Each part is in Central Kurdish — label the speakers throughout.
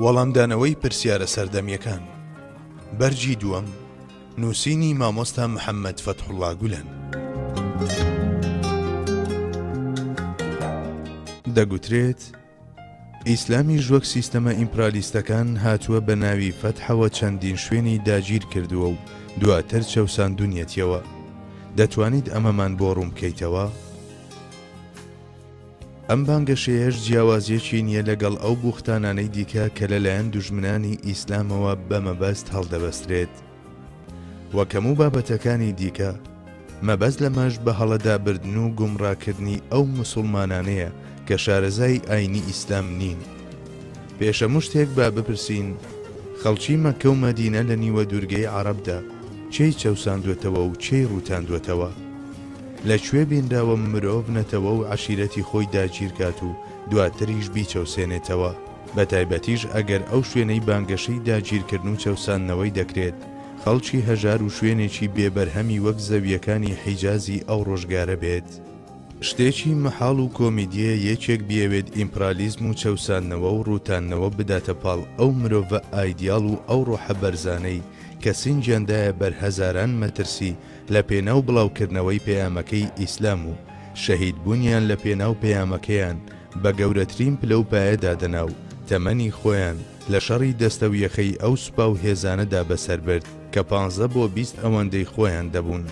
Speaker 1: وەڵامدانەوەی پرسیارە سەردەمیەکان، بەرگی دووەم، نووسینی مامۆستا محەممەد فەتحوڵڵا گولەن. دەگوترێت، ئیسلامیش وەک سیستەمە ئیمپرالیستەکان هاتووە بە ناوی فەتحەوە چەندین شوێنی داگیر کردووە و دواتر چەوساندونیەتیەوە. دەتوانیت ئەمەمان بۆ ڕوون بکەیتەوە؟ ئەم بانگەشەیەش جیاوازیەکی نیە لەگەڵ ئەو بوختانانەی دیکە کە لەلایەن دوژمنانی ئیسلامەوە بە مەبەست هەڵدەبەسترێت. وەک هەموو بابەتەکانی دیکە، مەبەست لەمەش بە هەڵەدا بردن و گومڕاکردنی ئەو موسوڵمانانەیە کە شارەزای ئاینی ئیسلام نین. پێش هەموو شتێک با بپرسین، خەڵکی مەککە و مەدینە لە نیوە دوورگەی عەڕەبدا کێی چەوساندوەتەوە و کێی ڕووتاندوەتەوە؟ لە کوێ بینراوە مرۆڤ نەتەوە و عەشیرەتی خۆی داگیرکات و دواتریش بیچەوسێنێتەوە، بەتایبەتیش ئەگەر ئەو شوێنەی بانگەشەی داگیرکردن و چەوساندنەوەی دەکرێت خەڵکی هەژار و شوێنێکی بێ بەرهەمی وەک زەوییەکانی حیجازی ئەو ڕۆژگارە بێت؟ شتێکی مەحاڵ و کۆمیدییە یەکێک بیەوێت ئیمپرالیزم و چەوساندنەوە و ڕووتاندنەوە بداتە پاڵ ئەو مرۆڤە ئایدیاڵ و ئەو ڕۆحە بەرزانەی کە سنگیان دایە بەر هەزاران مەترسی لە پێناو بڵاوکردنەوەی پەیامەکەی ئیسلام و شەهید بوونیان لە پێناو پەیامەکەیان بە گەورەترین پلە و پایە دادەنا و تەمەنی خۆیان لە شەڕی دەستەویەخەی ئەو سوپا و هێزانەدا بەسەر برد کە پانزە بۆ 20 ئەوەندەی خۆیان دەبوون.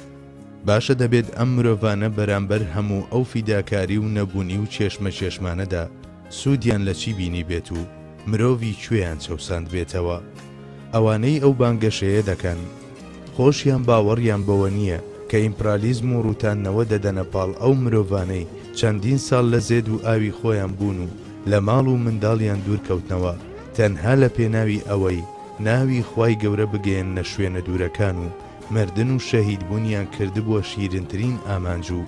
Speaker 1: باشە دەبێت ئەم مرۆڤانە بەرامبەر هەموو ئەو فیداکاری و نەبوونی و چێشمەچێشمانەدا سوودیان لە چی بینیبێت و مرۆڤی کوێیان چەوساندبێتەوە؟ ئەوانەی ئەو بانگەشەیە دەکەن خۆشیان باوەڕیان بەوە نییە کە ئیمپرالیزم و ڕووتاندنەوە دەدەنە پاڵ ئەو مرۆڤانەی چەندین ساڵ لە زێد و ئاوی خۆیان بوون و لە ماڵ و منداڵیان دوور کەوتنەوە تەنها لە پێناوی ئەوەی ناوی خوای گەورە بگەیەننە شوێنە دوورەکان و مردن و شەهیدبوونیان کردبووە شیرنترین ئامانج و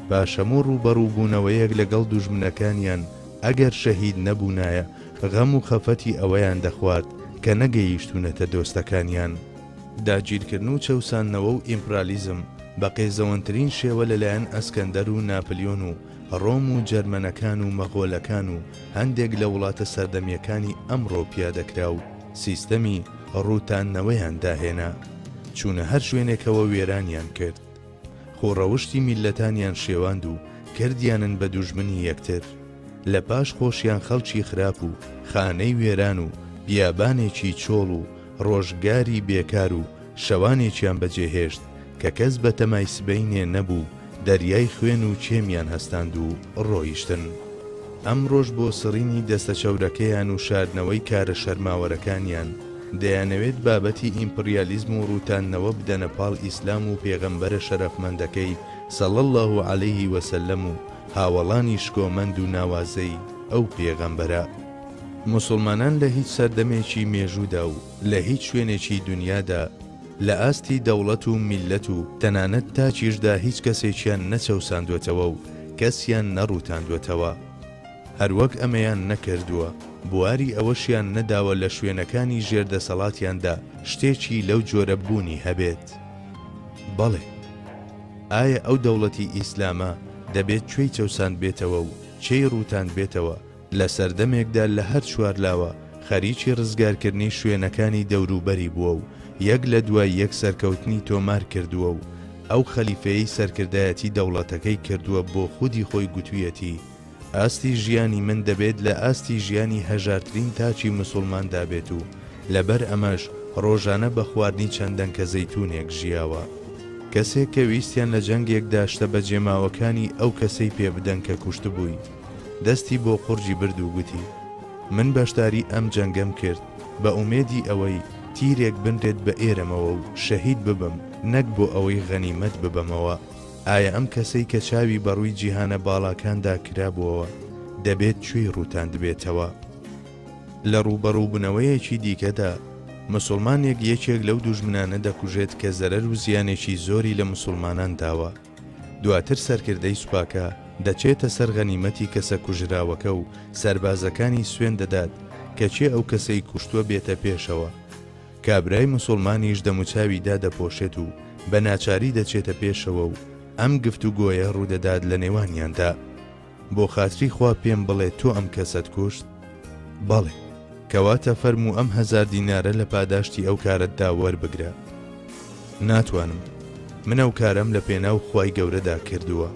Speaker 1: پاش هەموو ڕووبەڕووبوونەوەیەک لەگەڵ دوژمنەکانیان ئەگەر شەهید نەبوونایە غەم و خەفەتی ئەوەیان دەخوارد کە نەگەیشتوونەتە دۆستەکانیان. داگیرکردن و چەوساندنەوە و ئیمپرالیزم بە قێزەوەنترین شێوە لەلایەن ئەسکەندەر و ناپلیۆن و ڕۆم و جەرمەنەکان و مەغۆلەکان و هەندێک لە وڵاتە سەردەمییەکانی ئەمڕۆ پیادەکرا و سیستەمی ڕووتاندنەوەیان داهێنا. چوونە هەر شوێنێکەوە وێرانیان کرد. خۆ ڕەوشتی میللەتانیان شێواند و کردیانن بە دوژمنی یەکتر. لە پاش خۆشیان خەڵکی خراپ و خانەی وێران و بیابانێکی چۆڵ و ڕۆژگاری بێکار و شەوانێکیان بەجێ هێشت کە کەس بە تەمای سبەینێ نەبوو دەریای خوێن و چێمیان هەستاند و ڕۆیشتن. ئەمڕۆش بۆ سڕینی دەستە چەورەکەیان و شاردنەوەی کارە شەرماوەرەکانیان، دەیانەوێت بابەتی ئیمپڕیالیزم و ڕووتاندنەوە بدەنە پاڵ ئیسلام و پێغەمبەرە شەرەفمەندەکەی صلی اللە علیه وسلم و هاوەڵانی شکۆمەند و ناوازەی ئەو پێغەمبەرە. موسڵمانان لە هیچ سەردەمێکی مێژوودا و لە هیچ شوێنێکی دونیادا لە ئاستی دەوڵەت و میللەت و تەنانەت تاکیشدا هیچ کەسێکیان نەچەوساندوەتەوە و کەسیان نەڕووتاندوەتەوە. هەروەک ئەمەیان نەکردووە، بواری ئەوەشیان نەداوە لە شوێنەکانی ژێر دەسەڵاتیاندا شتێکی لەو جۆرە بوونی هەبێت. بەڵێ. ئایا ئەو دەوڵەتی ئیسلامە دەبێت کوێی چەوساندبێتەوە و کێی ڕووتاندبێتەوە لە سەردەمێکدا لە هەر چوارلاوە خەریکی ڕزگارکردنی شوێنەکانی دەوروبەری بووە و یەک لە دوای یەک سەرکەوتنی تۆمار کردووە و ئەو خەلیفەیەی سەرکردایەتی دەوڵەتەکەی کردووە بۆ خودی خۆی گوتویەتی ئاستی ژیانی من دەبێت لە ئاستی ژیانی هەژارترین تاکی مسوڵماندا بێت و لەبەر ئەمەش ڕۆژانە بە خواردنی چەند دەنکە زەیتونێک ژیاوە. کەسێک کە ویستیان لە جەنگێکدا شتە بەجێماوەکانی ئەو کەسەی پێ بدەن کە کوشتبووی، دەستی بۆ قوڕگی برد و گوتی، من بەشداری ئەم جەنگەم کرد بە ئومێدی ئەوەی تیرێک بنرێت بە ئێرەمەوە و شەهید ببم نەک بۆ ئەوەی غەنیمەت ببەمەوە. ئایا ئەم کەسەی کە چاوی بەڕووی جیهانە باڵاکاندا کرابووەوە، دەبێت کوێی ڕووتاندبێتەوە؟ لە ڕووبەڕووبوونەوەیەکی دیکەدا، مسوڵمانێک یەکێک لەو دوژمنانە دەکوژێت کە زەرەر و زیانێکی زۆری لە مسوڵمانان داوە. دواتر سەرکردەی سوپاکە دەچێتە سەر غەنیمەتی کەسە کوژراوەکە و سەربازەکانی سوێند دەدات کە کێ ئەو کەسەی کوشتووە بێتە پێشەوە. کابرای موسوڵمانیش دەموچاوی دادەپۆشێت و بە ناچاری دەچێتە پێشەوە و ئەم گفتوگۆیە ڕوودەدات لە نێوانیاندا. بۆ خاتری خوا پێم بڵێ تۆ ئەم کەسەت کوشت؟ بەڵێ. کەواتە فەرموو ئەم هەزار دینارە لە پاداشتی ئەو کارەتدا وەربگرە. ناتوانم. من ئەو کارەم لە پێناو خوای گەورەدا کردووە.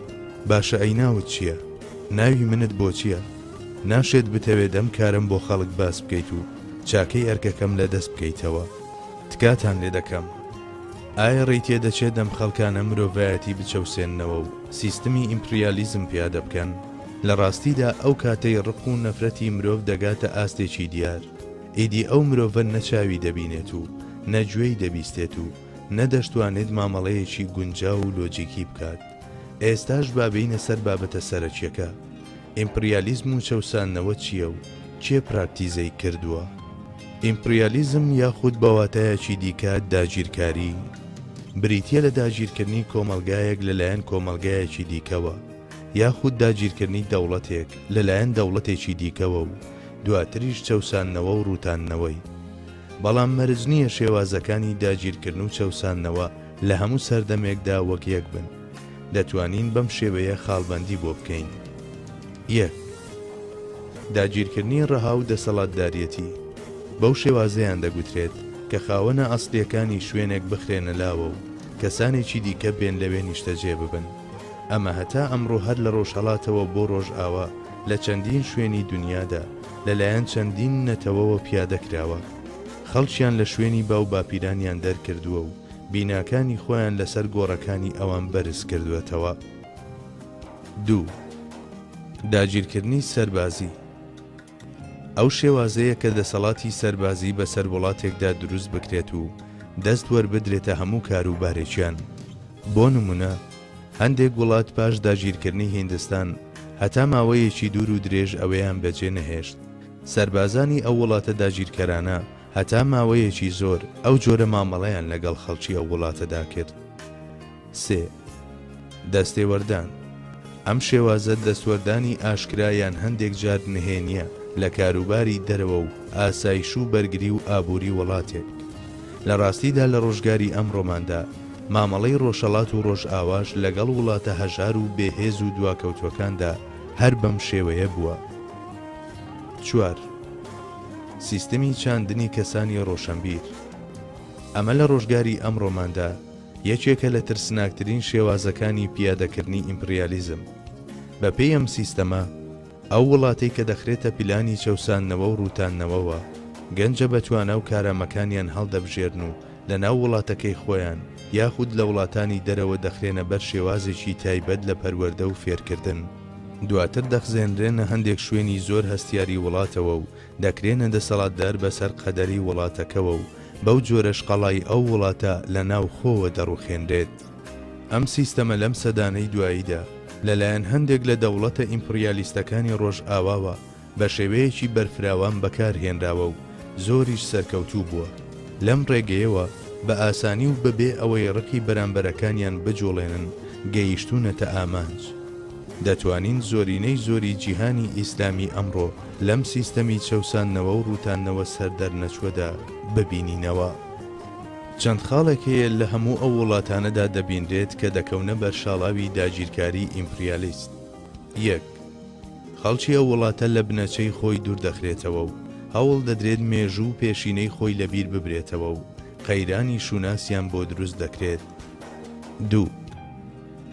Speaker 1: باشە ئەی ناوت چییە؟ ناوی منت بۆ چییە؟ ناشێت بتەوێت ئەم کارەم بۆ خەڵک باس بکەیت و چاکەی ئەرکەکەم لە دەست بکەیتەوە. تکاتان لێ دەکەم. ئایا ڕێی تێدەچێت ئەم خەڵکانە مرۆڤایەتی بچەوسێننەوە و سیستمی ئیمپریالیزم پیادە بکەن؟ لە ڕاستیدا ئەو کاتەی ڕق و نەفرەتی مرۆڤ دەگاتە ئاستێکی دیار، ئیدی ئەو مرۆڤە نە چاوی دەبینێت و نە گوێی دەبیستێت و نە دەشتوانێت مامەڵەیەکی گونجاو و لۆجیکی بکات. ئێستاش با بێینە سەر بابەتە سەرەکیەکە، ئیمپریالیزم و چەوساندنەوە چییە و کێ پراکتیزەی کردووە؟ ئیمپریالیزم یاخود بە واتایەکی دیکە داگیرکاری، بریتییە لە داگیرکردنی کۆمەڵگایەک لەلایەن کۆمەڵگایەکی دیکەوە، یاخود داگیرکردنی دەوڵەتێک لەلایەن دەوڵەتێکی دیکەوە و دواتریش چەوساندنەوە و ڕووتاندنەوەی. بەڵام مەرج نییە شێوازەکانی داگیرکردن و چەوساندنەوە لە هەموو سەردەمێکدا وەک یەک بن. دەتوانین بەم شێوەیە خاڵبەندی بۆ بکەین. یەک. داگیرکردنی ڕەها و دەسەڵاتداریەتی، بەو شێوازەیان دەگوترێت کە خاوەنە ئەسڵییەکانی شوێنێک بخرێنە لاوە و کەسانێکی دیکە بێن لەوێ نیشتەجێ ببن. ئەمە هەتا ئەمڕۆ هەر لە ڕۆژهەڵاتەوە بۆ ڕۆژئاوا لە چەندین شوێنی دونیادا لە لایەن چەندین نەتەوەوە پیادە کراوە. خەڵکیان لە شوێنی باو باپیرانیان دەرکردووە و بیناکانی خۆیان لەسەر گۆڕەکانی ئەوان بەرز کردووەتەوە. دوو. داگیرکردنی سەربازی، ئەو شێوازەیە کە دەسەڵاتی سەربازی بەسەر وڵاتێکدا دروست بکرێت و دەست وەربدرێتە هەموو کاروبارێکیان. بۆ نموونە هەندێک وڵات پاش داگیرکردنی هیندستان هەتا ماوەیەکی دوور و درێژ ئەوێیان بەجێ نەهێشت. سەربازانی ئەو وڵاتە داگیرکەرانە هەتا ماوەیەکی زۆر ئەو جۆرە مامەڵەیان لەگەڵ خەڵکی ئەو وڵاتەدا کرد. سێ. دەستێوەردان، ئەم شێوازە دەستوەردانی ئاشکرا یان هەندێک جار نهێنییە لە کاروباری دەرەوە و ئاسایش و بەرگری و ئابووری وڵاتێک. لە ڕاستیدا لە ڕۆژگاری ئەمڕۆماندا مامەڵەی ڕۆژهەڵات و ڕۆژئاواش لەگەڵ وڵاتە هەژار و بێ هێز و دواکەوتووەکاندا هەر بەم شێوەیە بووە. چوار. سیستمی چاندنی کەسانی ڕۆشەنبیر، ئەمە لە ڕۆژگاری ئەمڕۆماندا یەکێکە لە ترسناکترین شێوازەکانی پیادەکردنی ئیمپریالیزم. بەپێی ئەم سیستەمە، ئەو وڵاتەی کە دەخرێتە پلانی چەوساندنەوە و ڕووتاندنەوەوە، گەنجە بەتوانا و کارامەکانیان هەڵدەبژێرن و لەناو وڵاتەکەی خۆیان یاخود لە وڵاتانی دەرەوە دەخرێنە بەر شێوازێکی تایبەت لە پەروەردە و فێرکردن، دواتر دەخزێنرێنە هەندێک شوێنی زۆر هەستیاری وڵاتەوە و دەکرێنە دەسەڵاتدار بەسەر قەدەری وڵاتەکەوە و بەو جۆرەش قەڵای ئەو وڵاتە لە ناوخۆوە دەڕوخێنرێت. ئەم سیستەمە لەم سەدانەی دواییدا لە لایەن هەندێک لە دەوڵەتە ئیمپڕیالیستەکانی ڕۆژئاواوە بە شێوەیەکی بەرفراوان بەکار هێنراوە و زۆریش سەرکەوتوو بووە. لەم ڕێگەیەوە بە ئاسانی و بە بێ ئەوەی ڕقی بەرامبەرەکانیان بجوڵێنن گەیشتوونەتە ئامانج. دەتوانین زۆرینەی زۆری جیهانی ئیسلامی ئەمڕۆ لەم سیستەمی چەوساندنەوە و ڕووتاندنەوە سەردەرنەچووەدا ببینینەوە. چەند خاڵێک هەیە لە هەموو ئەو وڵاتانەدا دەبینرێت کە دەکەونە بەر شاڵاوی داگیرکاری ئیمپریالیست. یەک. خەڵکی ئەو وڵاتە لە بنەچەی خۆی دوور دەخرێتەوە و هەوڵ دەدرێت مێژوو و پێشینەی خۆی لەبیر ببرێتەوە و قەیرانی شوناسیان بۆ دروست دەکرێت. دوو.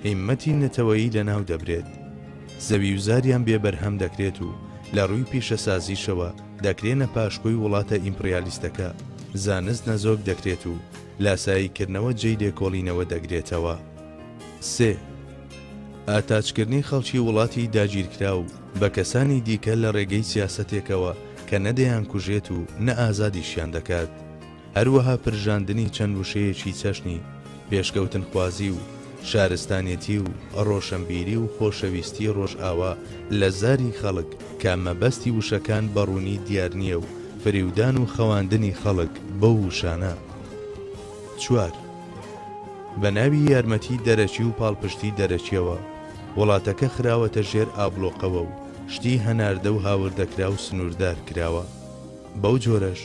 Speaker 1: هیممەتی نەتەوەیی لەناو دەبرێت، زەویوزاریان بێ بەرهەم دەکرێت و لە ڕووی پیشەسازیشەوە دەکرێنە پاشکۆی وڵاتە ئیمپڕیالیستەکە، زانست نەزۆک دەکرێت و لاساییکردنەوە جێی لێکۆڵینەوە دەگرێتەوە. سێ. ئاتاجکردنی خەڵکی وڵاتی داگیرکراو بە کەسانی دیکە لە ڕێگەی سیاسەتێکەوە کە نە دەیانکوژێت و نە ئازادیشیان دەکات. هەروەها پرژاندنی چەند وشەیەکی چەشنی، پێشکەوتنخوازی و شارستانێتی و ڕۆشنبیری و خۆشەویستی ڕۆژئاوا لە زاری خەڵک کە مەبەستی وشەکان بە ڕوونی دیار نییە و فریودان و خەواندنی خەڵک بەو وشانە. چوار. بە ناوی یارمەتی دەرەکی و پاڵپشتی دەرەکییەوە، وڵاتەکە خراوەتە ژێر ئابڵۆقەوە و شتی هەناردە و هاوردەکراو سنووردار کراوە. بەو جۆرەش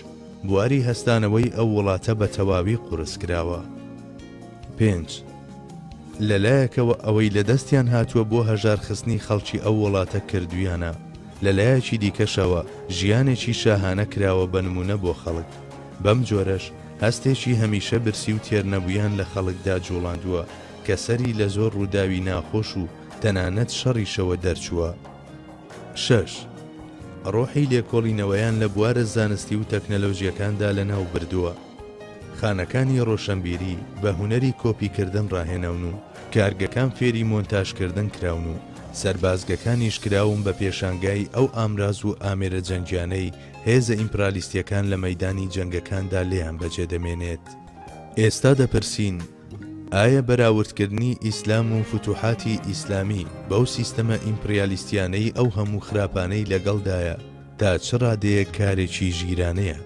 Speaker 1: بواری هەستانەوەی ئەو وڵاتە بە تەواوی قورس کراوە. پێنج، لە لایەکەوە ئەوەی لە دەستیان هاتووە بۆ هەژارخستنی خەڵکی ئەو وڵاتە کردوویانە. لە لایەکی دیکەشەوە ژیانێکی شاهانە کراوە بە نموونە بۆ خەڵک. بەم جۆرەش هەستێکی هەمیشە برسی و تێرنەبوویان لە خەڵکدا جووڵاندووە کە سەری لە زۆر ڕووداوی ناخۆش و تەنانەت شەڕیشەوە دەرچووە. شەش، ڕۆحی لێکۆڵینەوەیان لە بوارە زانستی و تەکنەلۆجییەکاندا لەناو بردووە. خانەکانی ڕۆشەنبیری بە هونەری کۆپیکردن ڕاهێناون و کارگەکان فێری مۆنتاژکردن کراون و سەربازگەکانیش کراون بە پێشانگای ئەو ئامراز و ئامێرە جەنگیانەی هێزە ئیمپرالیستیەکان لە مەیدانی جەنگەکاندا لێیان بەجێ دەمێنێت. ئێستا دەپرسین، ئایا بەراوردکردنی ئیسلام و فتوحاتی ئیسلامی بەو سیستەمە ئیمپریالیستیانەی ئەو هەموو خراپانەی لەگەڵدایە تا چ ڕادەیەک کارێکی ژیرانەیە؟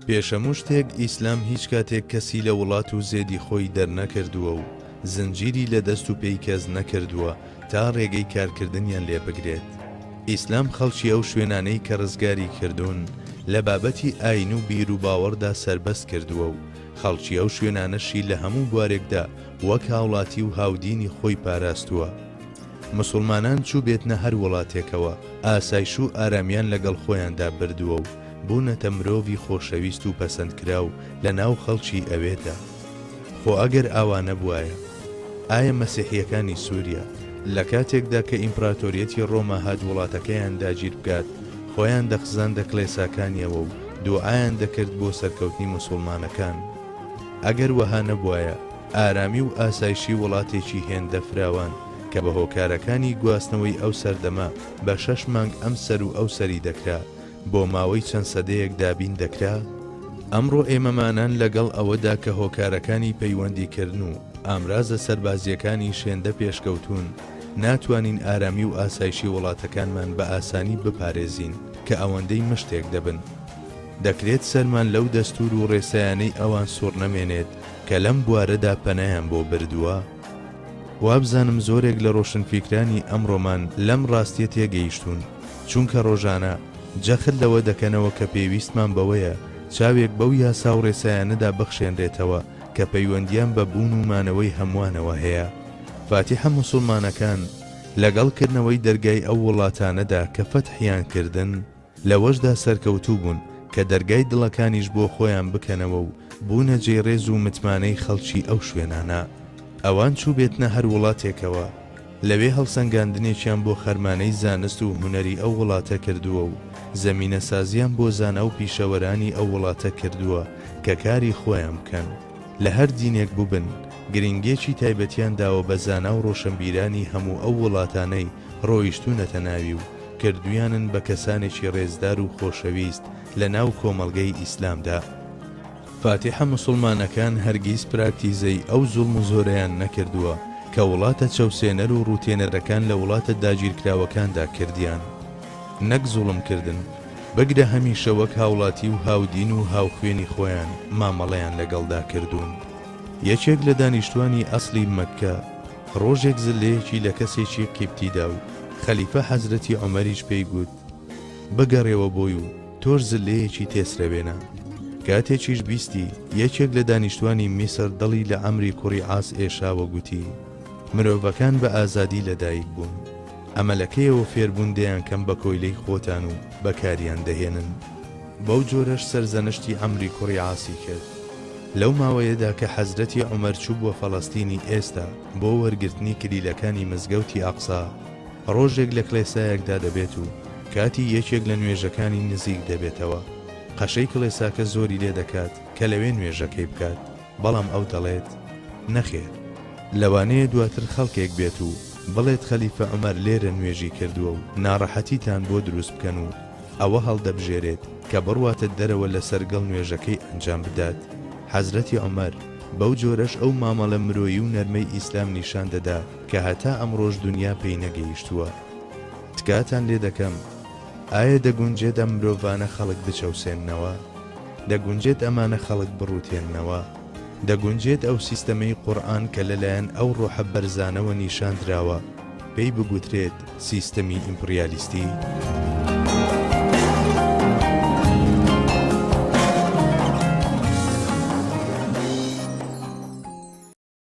Speaker 1: پێش هەموو شتێک ئیسلام هیچ کاتێک کەسی لە وڵات و زێدی خۆی دەرنەکردووە و زنجیری لە دەست و پێی کەس نەکردووە تا ڕێگەی کارکردنیان لێ بگرێت. ئیسلام خەڵکی ئەو شوێنانەی کە ڕزگاری کردوون لە بابەتی ئاین و بیروباوەڕدا سەربەست کردووە و خەڵکی ئەو شوێنانەشی لە هەموو بوارێکدا وەک هاوڵاتی و هاودینی خۆی پاراستووە. موسوڵمانان چووبێتنە هەر وڵاتێکەوە ئاسایش و ئارامیان لەگەڵ خۆیاندا بردووە و بوونەتە مرۆڤی خۆشەویست و پەسەندکراو لە ناو خەڵکی ئەوێدا. خۆ ئەگەر ئاوا نەبوایە، ئایا مەسیحییەکانی سووریا لە کاتێکدا کە ئیمپراتۆریەتی ڕۆما هات وڵاتەکەیان داگیر بکات، خۆیان دەخزاندە کڵێساکانیەوە و دوعایان دەکرد بۆ سەرکەوتنی موسوڵمانەکان؟ ئەگەر وەها نەبوایە، ئارامی و ئاسایشی وڵاتێکی هێندە فراوان کە بە هۆکارەکانی گواستنەوەی ئەو سەردەمە بە شەش مانگ ئەم سەر و ئەو سەری دەکرا، بۆ ماوەی چەند سەدەیەک دابین دەکرا؟ ئەمڕۆ ئێمەمانان لەگەڵ ئەوەدا کە هۆکارەکانی پەیوەندیکردن و ئامرازە سەربازییەکانیش هێندە پێشکەوتوون، ناتوانین ئارامی و ئاسایشی وڵاتەکانمان بە ئاسانی بپارێزین کە ئەوەندەی مشتێک دەبن. دەکرێت سەرمان لەو دەستوور و ڕێسایانەی ئەوان سوڕنەمێنێت کە لەم بوارەدا پەنایان بۆ بردووە؟ وابزانم زۆرێک لە ڕۆشنفیکرانی ئەمڕۆمان لەم ڕاستیە تێگەیشتوون، چونکە ڕۆژانە جەخت لەوە دەکەنەوە کە پێویستمان بەوەیە چاوێک بەو یاسا و ڕێسایانەدا بخشێنرێتەوە کە پەیوەندیان بە بوون و مانەوەی هەمووانەوە هەیە. فاتیحە موسوڵمانەکان لەگەڵ کردنەوەی دەرگای ئەو وڵاتانەدا کە فەتحیان کردن، لەوەشدا سەرکەوتوو بوون کە دەرگای دڵەکانیش بۆ خۆیان بکەنەوە و بوونە جێی ڕێز و متمانەی خەڵکی ئەو شوێنانە. ئەوان چووبێتنە هەر وڵاتێکەوە، لەوێ هەڵسەنگاندنێکیان بۆ خەرمانەی زانست و هونەری ئەو وڵاتە کردووە و زەمینەسازیان بۆ زانا و پیشەوەرانی ئەو وڵاتە کردووە کە کاری خۆیان بکەن. لە هەر دینێک بووبن، گرنگییەکی تایبەتیان داوە بە زانا و ڕۆشنبیرانی هەموو ئەو وڵاتانەی ڕۆیشتوونەتە ناوی و کردویانن بە کەسانێکی ڕێزدار و خۆشەویست لە ناو کۆمەڵگەی ئیسلامدا. فاتیحە موسوڵمانەکان هەرگیز پراکتیزەی ئەو زوڵم و زۆرەیان نەکردووە کە وڵاتە چەوسێنەر و ڕووتێنەرەکان لە وڵاتە داگیرکراوەکاندا کردیان. نەک زوڵم کردن، بگرە هەمیشە وەک هاوڵاتی و هاودین و هاوخوێنی خۆیان مامەڵەیان لەگەڵدا کردوون. یەکێک لە دانیشتوانی ئەسڵی مەککە ڕۆژێک زللەیەکی لە کەسێکی قیبتی دا و خەلیفە حەزرەتی عومەریش پێی گوت، بگەڕێوە بۆی و تۆش زللەیەکی تێسرەوێنە. کاتێکیش بیستی یەکێک لە دانیشتوانی میسر دڵی لە عەمری کوڕی عاس ئێشاوە گوتی، مرۆڤەکان بە ئازادی لە دایک بوون، ئەمە لە کەیەوە فێربوون دەیانکەم بە کۆیلەی خۆتان و بەکاریان دەهێنن؟ بەو جۆرەش سەرزەنشتی عەمری کوڕی عاسی کرد. لەو ماوەیەدا کە حەزرەتی عومەر چووبووە فەڵەستینی ئێستا بۆ وەرگرتنی کلیلەکانی مزگەوتی ئەقسا، ڕۆژێک لە کڵێسایەکدا دەبێت و کاتی یەکێک لە نوێژەکانی نزیک دەبێتەوە، قەشەی کڵێساکە زۆری لێ دەکات کە لەوێ نوێژەکەی بکات، بەڵام ئەو دەڵێت، نەخێر، لەوانەیە دواتر خەڵکێک بێت و بڵێت خەلیفە عومەر لێرە نوێژی کردووە و ناڕەحەتیتان بۆ دروست بکەن و ئەوە هەڵدەبژێرێت کە بڕواتە دەرەوە لەسەر گڵ نوێژەکەی ئەنجام بدات، حەزرەتی عومەر بەو جۆرەش ئەو مامەڵە مرۆیی و نەرمەی ئیسلام نیشان دەدا کە هەتا ئەمڕۆش دونیا پێی نەگەیشتووە. تکاتان لێ دەکەم ئایا دەگونجێت ئەم مرۆڤانە خەڵک بچەوسێننەوە؟ دەگونجێت ئەمانە خەڵک بڕوتێننەوە؟ دەگونجێت ئەو سیستەمەی قورئان کە لەلایەن ئەو ڕۆحە بەرزانەوە نیشان دراوە پێی بگوترێت سیستەمی ئیمپڕیالیستی؟